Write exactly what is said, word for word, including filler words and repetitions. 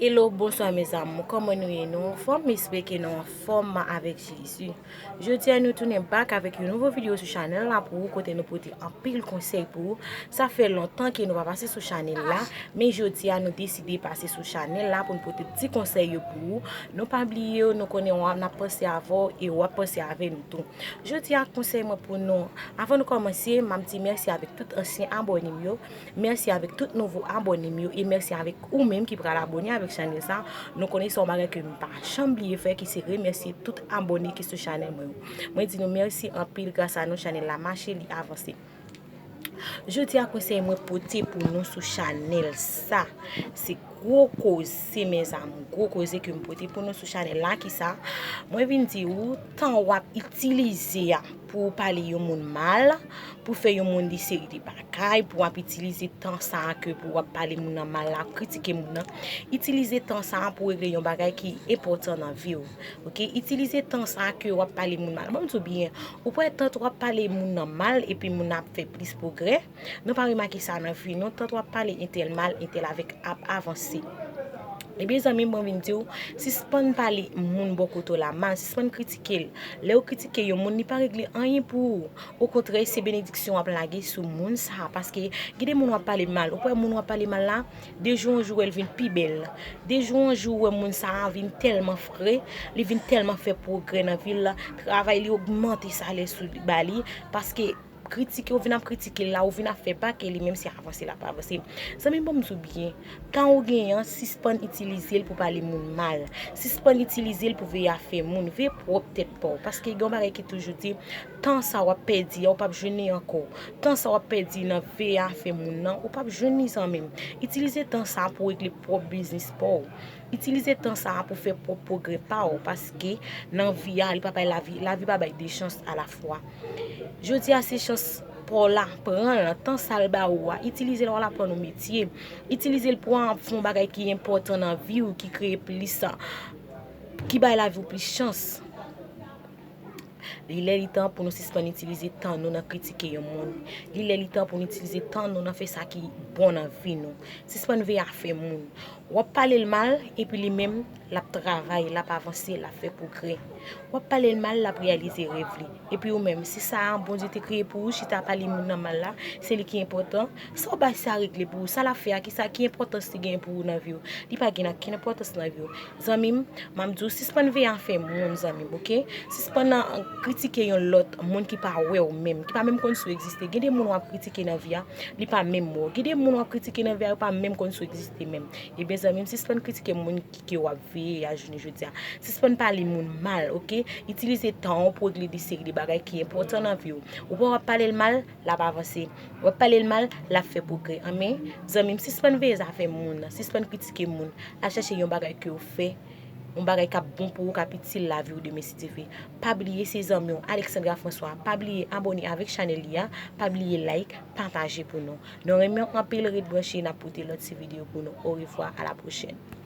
Hello, bonswa mes amours, kòman nou ye? Nou anfòm? M espere ke nou anfòm avèk Jezi. Jodi a nou tounen back avèk yon nouvo videyo sou chanèl la pou ou, kote nou pote anpil konsèy pou ou. Sa fè lontan ke nou pa pase sou chanèl la, men jodi a nou deside pase sou chanèl la pou nou pote ti konsèy yo pou ou. Nou pa bliye w, nou konnen w ap, n ap panse avè w e w ap panse avè nou tou. Jodi a konsèy mwen pou nou, avan nou kòmanse, m ap di mèsi avèk tout ansyen abòne m yo. Mèsi avèk tout nouvo abòne m yo e mèsi avèk ou menm ki pral abòne avèk chanèl sa. Nou konnen se yon bagay ke m pa janm bliye fè, ki se remèsye tout abòne ki sou chanèl mwen yo. Mwen di nou mèsi anpil, gras a nou chanèl la mache, li avanse. Jodi a konsèy mwen pote pou nou sou chanèl sa, se gwo koze mes amours, gwo koze ke m pote pou nou sou chanèl la, ki sa? Mwen vin di ou, tan w ap itilize a pou w pale yon moun mal, pou fè yon moun di seri de bagay, pou w ap itilize tan sa a ke pou w ap pale moun nan mal la, kritike moun nan. Itilize tan sa a pou w regle yon bagay ki enpòtan nan vi w. Oke? Itilize tan sa a ke w ap pale moun mal. Ban m di w byen, ou pran tan w ap pale moun nan mal epi moun nan ap fè plis pwogrè. Nou pa remake sa nan vi nou, tan w ap pale entèl mal, entèl avèk ap avanse. Ebyen zanmi m, mwen vin di w, sispann pale moun bò kote w la mal, sispann kritike l. Lè w kritike yon moun, li pa regle anyen pou ou. Okontrè, se benediksyon w ap lage sou moun sa a, paske gen de moun w ap pale mal. Ou kwè moun w ap pale mal la, de jou an jou, w wè l vin pi bèl. De jou an jou, w wè moun sa a vin tèlman fre, li vin tèlman fè pwogrè nan vi l, travay li ogmante salè sou li, ba li, paske kritike, ou vin ap kritike l la, ou vin ap fè ba ke li menm se avanse l ap avanse. Zanmi m, ban m di w byen, tan ou genyen an, sispann itilize l pou pale moun mal. Sispann itilize l pou veye afè moun. Veye pwòp tèt pa w. Paske gen yon bagay ki toujou di, tan sa w ap pèdi a, ou p ap jwenn li ankò. Tan sa w ap pèdi nan veye afè moun nan, ou p ap jwenn li, zanmi m. Itilize tan sa pou w regle pwòp biznis pa w. Itilize tan sa a pou fè pwòp pwogrè pa w, paske nan vi a, li pa bay lavi, lavi pa bay de chans alafwa. Jodi a, se chans pa w la, pran l, tan sa l ba ou a, itilize l pou w al aprann yon metye. Itilize l pou w al fè yon bagay ki enpòtan nan vi w, ki kreye plis, ki bay lavi w plis chans. Li lè li tan pou nou sispann itilize tan nou nan kritike yon moun. Li lè li tan pou nou itilize tan nou nan fè sa ki bon nan vi nou. Sispann veye afè moun. W ap pale l mal, epi li menm, l ap travay, l ap avanse, l ap fè pwogrè. W ap pale l mal, l ap reyalize rèv li. Epi ou menm, se sa a Bondye te kreye pou ou, chita pale moun nan mal la, se li ki enpòtan. Sa w bay sa regle pou ou, sa l ap fè a, ki sa, ki enpòtans li genyen pou ou nan vi w? Li pa gen okenn enpòtans nan vi w. Zanmi m, m ap di w, sispann veye afè moun, zanmi m, oke? Sispann nan kritike yon lòt moun ki pa wè w menm, ki pa menm konn si w egziste. Gen de moun w ap kritike nan vi a, li pa menm wè w. Gen de moun w ap kritike nan vi a, yo pa menm konn si w egziste menm. Ebyen, zanmi m, sispann kritike moun ki, ke w ap veye a jounen jodi a. Sispann pale moun mal, oke? Itilize tan w pou w regle de seri de bagay ki enpòtan nan vi w. Ou pa w ap pale l mal, l ap avanse. W ap pale l mal, l ap fè pwogrè. Anmen, zanmi m, sispann veye zafè moun, sispann kritike moun. Al chèche yon bagay ke w fè, yon bagay k ap bon pou ou, k ap itil lavi w demen si Dye vle. Pa bliye se zanmi w Alexandra François. Pa bliye abòne avèk chanèl li a. Pa bliye like, pataje pou nou. Nou renmen w anpil, ret branche, n ap pote lòt ti videyo pou nou. Orevwa, a la pwochèn.